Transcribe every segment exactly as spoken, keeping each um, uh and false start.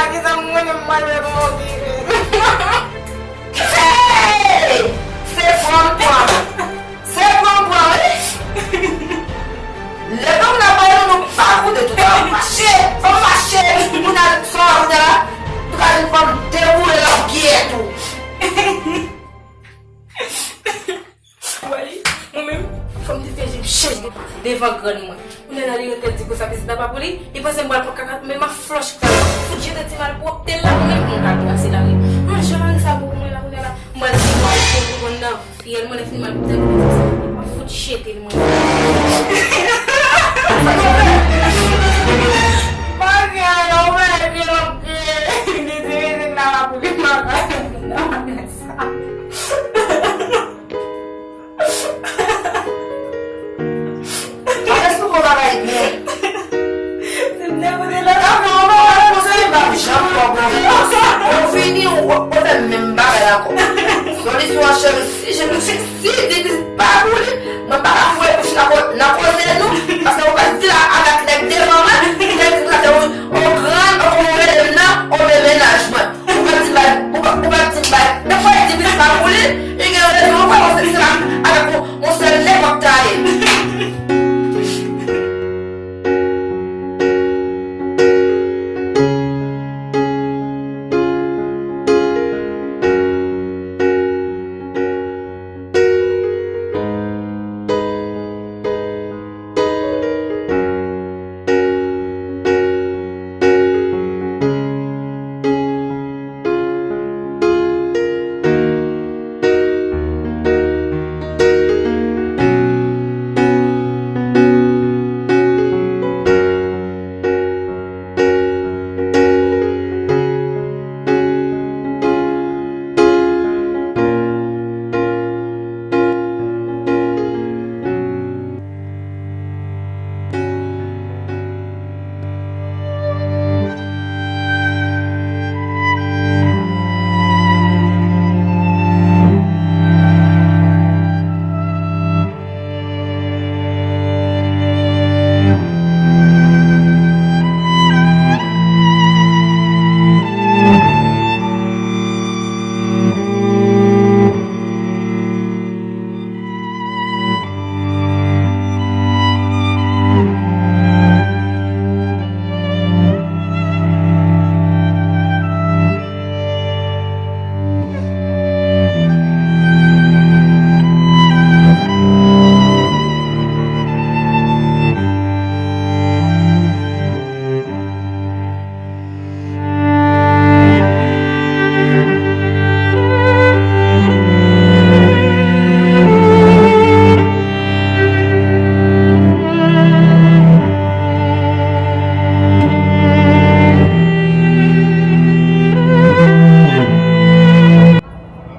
Kisa mwen menm mwen lè bon ki. Hey! Se pran pran. Se pran pran, wi. Lè nou la bay nou, nou pa koute tout an mache. An mache. Moun al sò moun la. Tout an fanm deboule la pyè tou. Ou wè li, mwen menm, fò m te fè je m chèch devan grann mwen. Kounye a la, li rete di konsa, pitit la pa pou li, li panse m pral pran kaka, men m ap flòch kaka, m ap fout jete ti malpwòpte l la, mwen menm, mwen ka trase la, wi. An, jan mari sa bon pou mwen la, kounye a la, m pral di mwen, mwen pran nan fiyèl mwen, lè fini m al pran sa, m ap fout jete l, mwen. Bagay, ou wè, li di pitit la pa pou li, m ap sa. Al esplike w bagay byen. Se m te kote lòt. Non, non, non, non, se li m p ap janm fè w konfyans. Ou fini, ou, ou fè menm bagay la ankò. Solisyon an cheri, si je me suis si di ki pa pou li, mwen pa ka foure bouch nan ko-, nan koze nou, paske ou pa di la avèk nèg devan mwen, nèg di la se ou, ou grann, ou kòman ou rele m nan, ou men mennaj mwen. Ou pa di bay, ou pa, ou pa di bay. Nan fwa di pitit pa pou li, li gen rezon, ou pa panse se la avèk yon, yon sèl nèg w ap taye.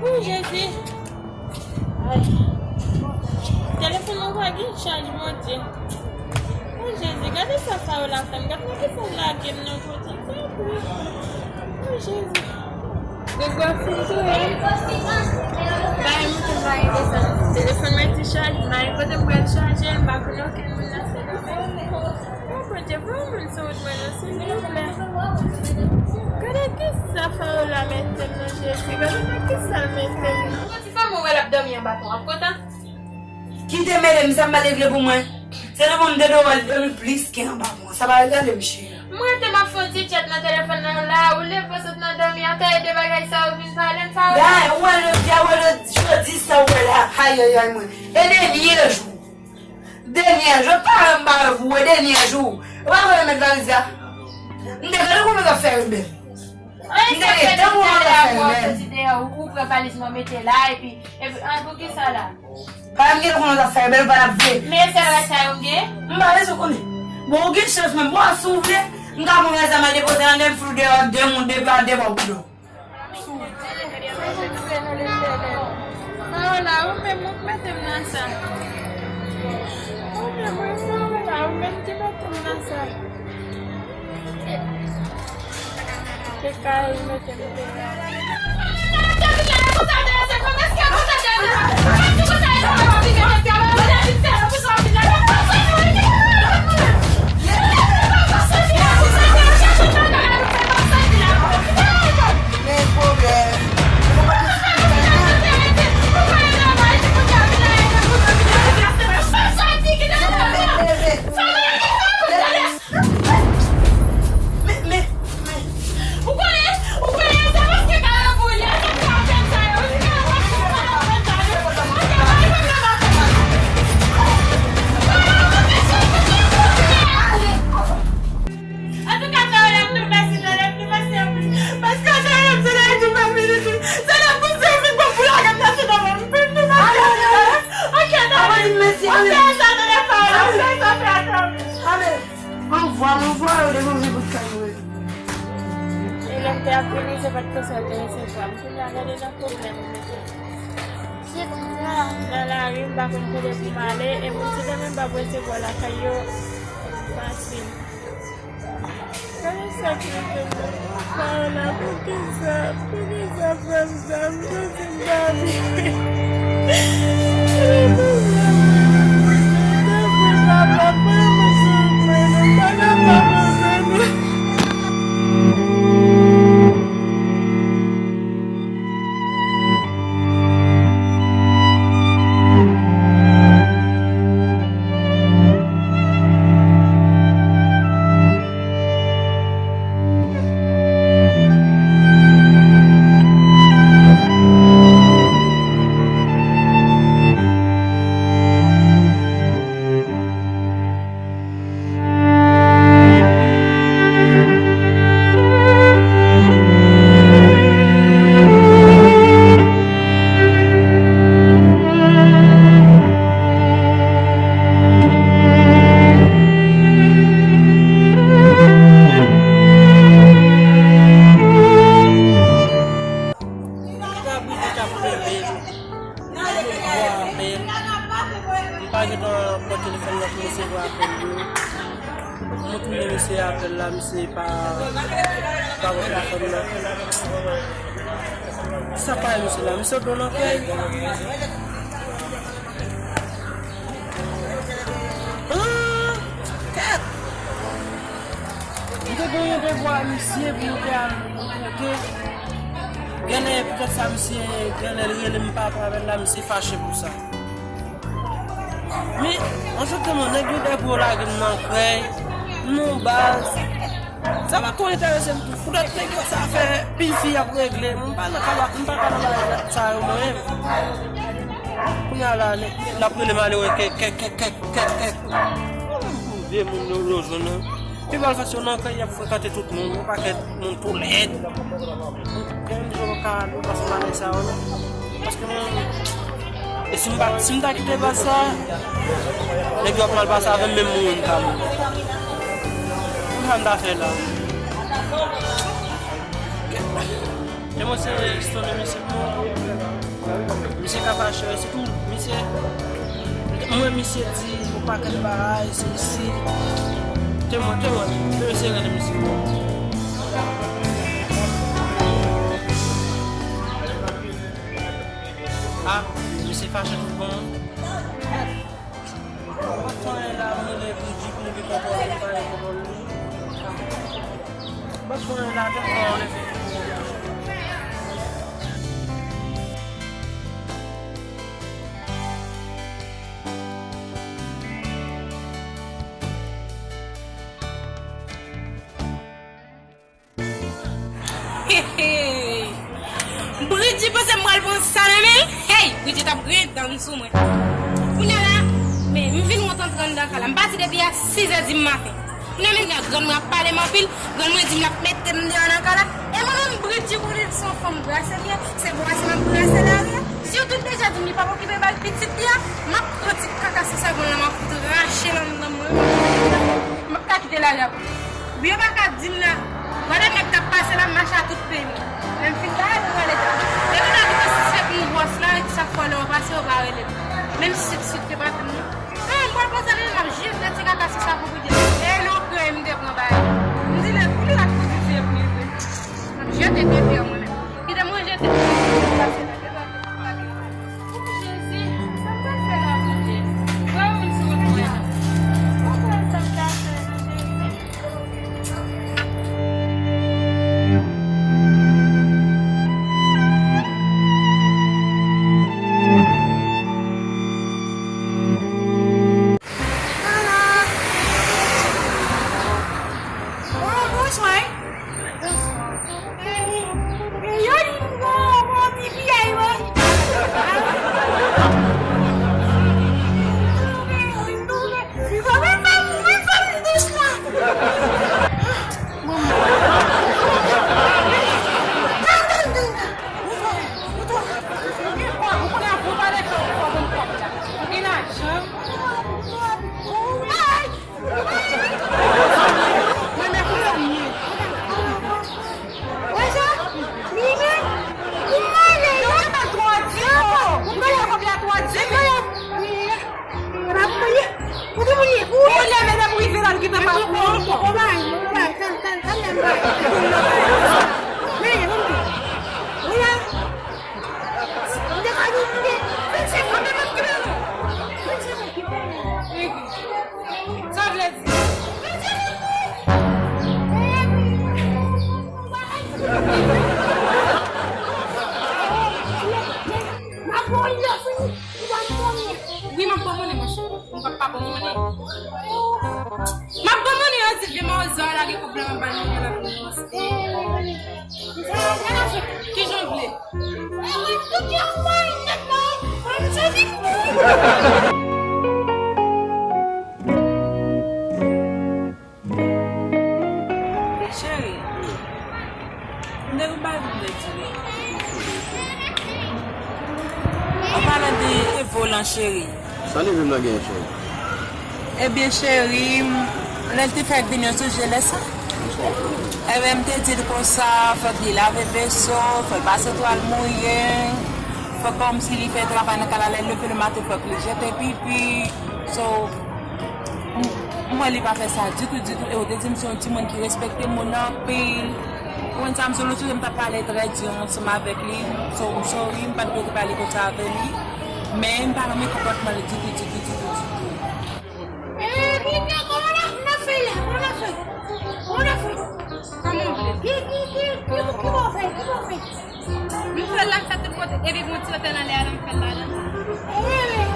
O Jezi! Ay. Telefòn nan pa gen chaj, Bondye. O Jezi, gade sa Fayola fè m. Gade nan kisa l lage m nan, Bondye. O Jezi. Gregwa fin touye m. Bay mwen te bay desann. Telefòn mwen te chaje. Bay kote m pral chaje l, m pa konnen okenn moun nan se li menm. O Bondye, voye yon moun sou wout mwen nan, silvouplè. Gade kisa Fayola mete m nan, Jezi. Gade nan kisa l mete m nan. Ti fanm ou wè l ap dòmi anba pon, w ap kontan? Kite mele m, sa m pa regle pou mwen. Se nan pon m te dwe wè l dòmi plis ke anba pon. Sa pa regade m, cheri. Mwen te m ap fè yon ti tchèt nan telefòn nan la, ou leve sot nan dòmi a, ta ede bagay sa yo vin pale m, Fayola. Gay, ou wè jodi a, ou wè jodi, jodi sa ou wè la. Ayayay mwen. E dènye jou. Dènye jou, pa wè m pa wè pou wè dènye jou. Ou pa wè m met valiz la? M te gade kòman w ap fè rebèl. M te gade kòman w ap fè rebèl. Ou pran valiz mwen mete la, epi, epi, an, pou ki sa la? Pa m gen kòman w ap fè rebèl, ou pa t ap vle. Men sèl rès sa yo m gen? M pa bezwen konnen. Bon, ou gen chans menm. Bon, si w vle, m ka pran rès la, m al depoze anndan, m fout deyò de moun, de pa de bò pou do. Fayola, ou menm ou k mete m nan sa. Ou menm, wi, Fayola, ou menm ki mete m nan sa. Se kay mete m deyò. M te ap vini, se pa t konsa yo te resevwa m. Kounye a, gade nan pwoblèm m mete m. Nan lari, m pa konn kote pou m ale, e moun ki te menm pa resevwa lakay yo, fasil. Gade sa k rive m nan. Paola, poukisa, poukisa fè m sa? M santi m pa byen. Tanpri, papa, pa mwen sou mwen, non, pa kapab ansanm. Li pa boude k ap rele. M pa gentan pran telefòn nan pou resevwa apèl yo. Mwen tounen mesye apèl la, misye pa, pa pran telefòn nan. Sa pa misye la, misye do nan kèy. Ah, kèt! M te gen yon devwa misye pou m te al kote. Genlè poutèt sa misye, genlè li rele m pa pran apèl la, misye fache pou sa. Men, ansanteman, nèg yo dègwo lage m nan kèy, m nan baz. Sa pa twò enterese m tou. Poutèt nèg yo sa fè pil fi ap regle. M pa nan kaba, m pa ka nan bagay sa yo mwen menm. Kounye a la, nèg, l ap rele m ale wè kèk, kèk, kèk, kèk, kèk, kèk. Vye moun yo, yo jwenn nan. Pi bèl fason nan kay y ap frekante tout moun, yon pakèt moun tou lèd. Gen yon jou nou ka nou pase bagay sa yo non. Paske mwen, e si m pa, si m ta kite baz sa, nèg yo ap mal pase avè m, menm mouri m ka mouri. Pou sa m ta fè la. E mwen se istwa de misye pou mwen. Misye ka fache, se tou, misye, mwen misye di yon pakèt bagay, se isi. Temwen, temwen, temwen, se rele misye. Ah, misye fache tout bon. Bat fon la, m rele Bridget pou li kontwole, m pa gen kontwòl li. Bat fon la, tèt mwen leve. Hey, hey. Bridget panse m pral pran sa nan men l. Hey, Bridget ap griyen dan sou mwen. Kounye a la, men m vin wont antre anndan kay la. M pati depi a sis è di maten. Kounye a menm kounye a grann mwen ap pale m anpil. Grann mwen di m l ap mete m deyò nan kay la. E mwen menm, Bridget konnen se yon fanm brase li ye. Se brase m ap brase lari a. Si w tout deja di m li p ap okipe bal pitit li a, m ap pran ti kaka san savon lan, m ap fout rache l anndan mwen. M ap ka kite lari a pou li. Byen pa ka di m la, gade nèg k ap pase la, m mache a tout peyi m. Lè m fin la, mwen prale tèt mwen. Depi w ta gentan sispèk yon bòs la, sa k fè lè w pase, w pa rele m. Menm sit sit yo pa fè m non. An, m pral pase li, m ap jete ti kaka sou sa pou di. E non, krèy m te pran bay. M di lè pou li, l ap pou di se pou li vre. M ap jete krèy mwen menm. Kite mwen jete. Jezi, sa m pral fè la, Bondye? Mwen menm sou wout mwen an. Mwen konn sa m ta fè, Jezi. Cheri, m te gen bagay pou m te di w. An palan de Evo lan, cheri. Sa leve m nan genyen, cheri? Ebyen, cheri, lè l te fèk vini, w sonje lè sa? Ebyen, m te di l konsa, fòk li lave veso, fòk l pase twal mouye, fòk kòmsi li fè travay nan kay la, lè l leve le maten, fòk li jete pipi. So, m, m wè li pa fè sa ditou, ditou, e w te di m se yon timoun ki respekte moun anpil. Ou konn sa, m se lòt jou, m t ap pale trè di ansanm avèk li. So, m sorry, m pa t dwe te pale konsa avè li. Men, m pa renmen konpòtman li ditou, ditou, ditou, ditou. Eh, Biblia, kòman n ap, n ap fè la? Kòman n ap fè? Kòman n ap fè? Kòman n ap fè? Ki, ki, ki, ki, ki bon fè? Ki bon fè? M fè l la, m fè tout kote. Epi gon ti otèl anlè a la, m fè l ladan. Eh, eh, eh, eh,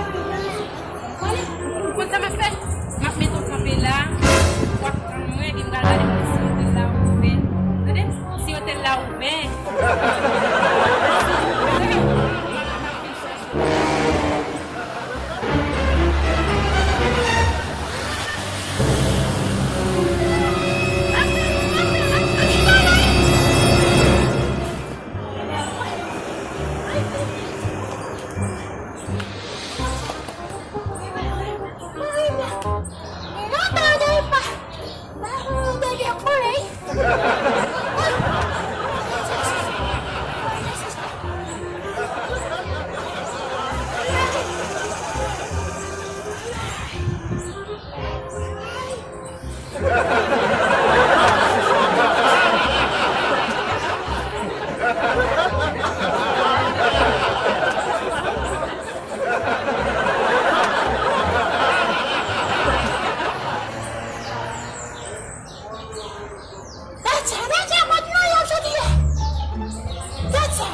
eh. Ou konn sa m ap fè? M ap mete w kanpe la, w ap tann mwen, epi m pral gade pou si otèl la ouvè. Tande? Si otèl la ouvè. Gad sa, gad sa, kote lwa y ap soti la? Gad sa.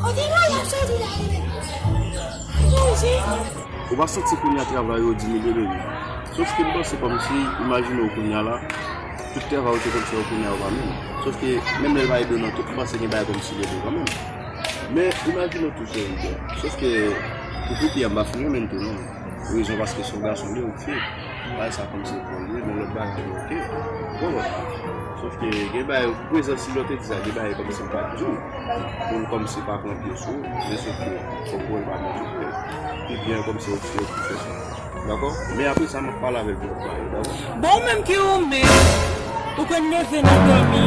Kote lwa y ap soti la, li menm? Jezi. Ou pa santi kounye a travay yo diminye, baby? Sòf ke m panse kòmsi, imajine w kounye a la, tout travay ou te konn fè yo kounye a yo pa menm. Sòf ke menm lè l pa ede w nan tout, m panse gen bagay kòmsi l ede w kanmenm. Men imajine w tou, cheri, byen. Sòf ke pou pipi a, m pa fin renmen l tou, non. Rezon paske se yon gason li ye, ou fye. Bagay sa kòmsi pou li, men lòt bagay yo oke. Bon, bon. Sòf ke gen bagay, prezans li lòt te di sa, gen bagay kòmsi m pa t di w. Pou l kòmsi pa pran pye sou ou, men sòf ke fòk ou wè l pa montre w. Pi byen kòmsi ou fye pou fè sa. Dakò? Men apre sa, m ap pale avèk lòt bagay, dakò? Bon, ou menm ki ou menm, ou konn leve nan dòmi,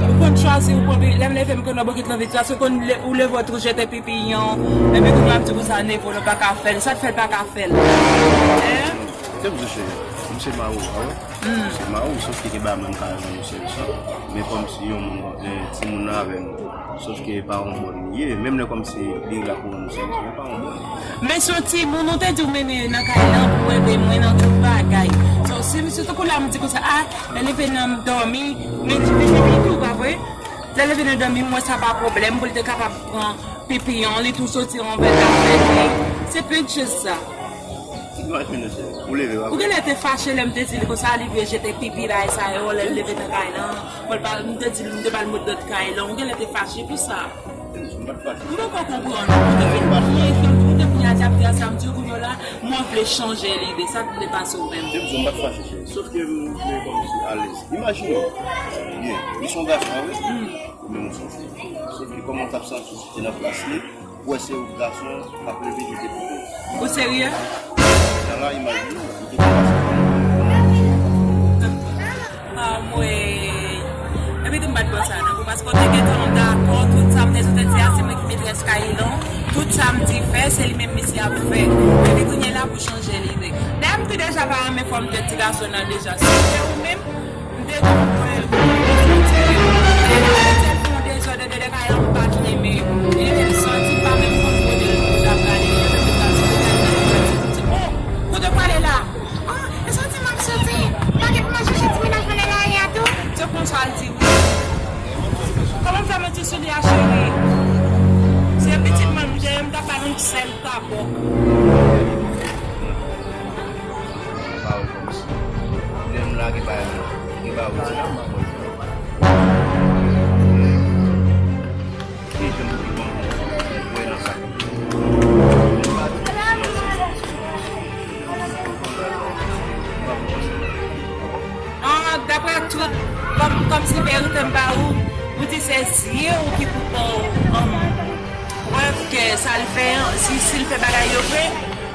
ou konn chwazi, ou konn, lè m leve, m konn nan bokit lanvi, sa se konn le-, ou leve, ou tou jete pipi yon, epi kounye a m di konsa, Nevo, nou pa ka fè l, sa t fè l pa ka fè l? Hein? Te m di cheri, m se mari w, pa vre? M se mari w, sòf ke gen bagay mwen m ka rann ou sèvis lan, men kòmsi yon moun, eh, timoun nan avè nou. Sòf ke pa yon bòn li ye. Menm lè kòmsi li la pou rann ou sèvis, men pa yon bòn. Men se yon timoun, ou te di w mennen nan kay lan pou ede mwen nan tout bagay. So, si misye tankou la, m di konsa, a, lè leve nan dòmi, men li vini tou, pa vre? Lè leve nan dòmi, m wè sa pa pwoblèm pou l te kapab pran pipi an, li tou soti anvè l avèk li. Se pa jis sa. Imajine w, cheri. Ou leve, pa vre? Ou genlè te fache lè m te di l konsa, li vle jete pipi, bagay sa yo, lè l leve nan kay lan. Mwen pa, m te di l, m te ba l mo dòd kay lan. Ou genlè te fache pou sa. M pa t fache. M poko konprann. Ou te fin pran, ou te pran a di ap di a sa m di w kounye a la, mwen vle chanje lide. Sa k vle pase w menm? M di w m pa t fache, cheri. Sòf ke m vle kòmsi alèz. Imajine w. Byen, li se yon gason, wi. Ou menm ou se yon fi. Sòf ke kòman w t ap santi w si w te nan plas li? Ou wè se yon gason k ap leve jete pipi. Ou serye? Nan la, imajine w, ou te pase. Anmwey. Epi tou m pa t bon sa nan kou, paske w te gentan dakò, tout sa m te sot di a, se mwen ki metrès kay lan. Tout sa m di fè, se li menm misye ap fè. Epi kounye a la pou chanje lide. Dayè m tou deja pa renmen fòm tèt ti gason nan deja. Si se ou menm, m te di w mwen, m te di w, lè l fè yon dezòd anndan kay lan, m pa t renmen. Li leve l soti, m pa menm konn kote l ap prale, li leve l soti, m di, oh, kote w prale la? Ah, e soti m ap soti. M pa gen pou m al chèche ti mennaj mwen nan lari a tou. Se konsa l di wi. Kòman m fè manti sou li a, cheri? Se pitit mwen m te ye, m t ap ba l yon sèl tabòk. Pa wè kòmsi. Lè m lage bay mwen, gen bay ou di la, m pa konn. Ki je Se zye w ki pou ba w um, prèv ke sa l fè an, si, si l fè bagay yo vre.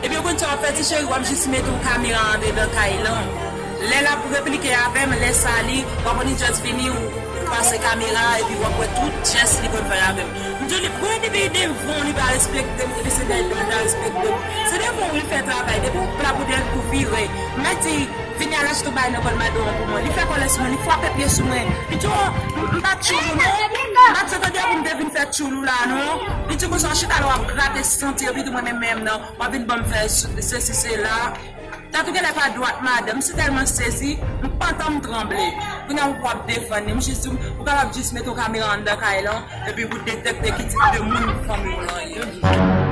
Epi ou konn sa w ap fè, ti cheri, w ap jis mete yon kamera andedan kay lan. Lè l ap replike avè m, lè sa li, w ap wè li just vini, ou pase kamera, epi w ap wè tout jès li konn fè avè m. M di w, li pran depi devan, li pa respekte m, epi se dèyè li pa respekte m. Se devan w li fè travay, depi w pla pou dèyè l pou vire. M mèt di, vini al achte yon bagay nan kòl madanm an pou mwen. Li fè kòlè sou mwen, li frape pye sou mwen. Li di, oh, m pa tchoul ou non. M pa t tande pou m te vin fè tchoul ou la non. Li di konsa, chita la w ap grate santi, epi di mwen menm menm nan. W ap vin ban m fè sesi sela. Tatou genlè pa dwat, madanm, m si tèlman sezi, m pantan m tranble. Kounye a ou p ap defann li, m jis di w, ou kapab jis mete yon kamera anndan kay lan, epi pou detèkte ki tip de moun fanmi w lan ye.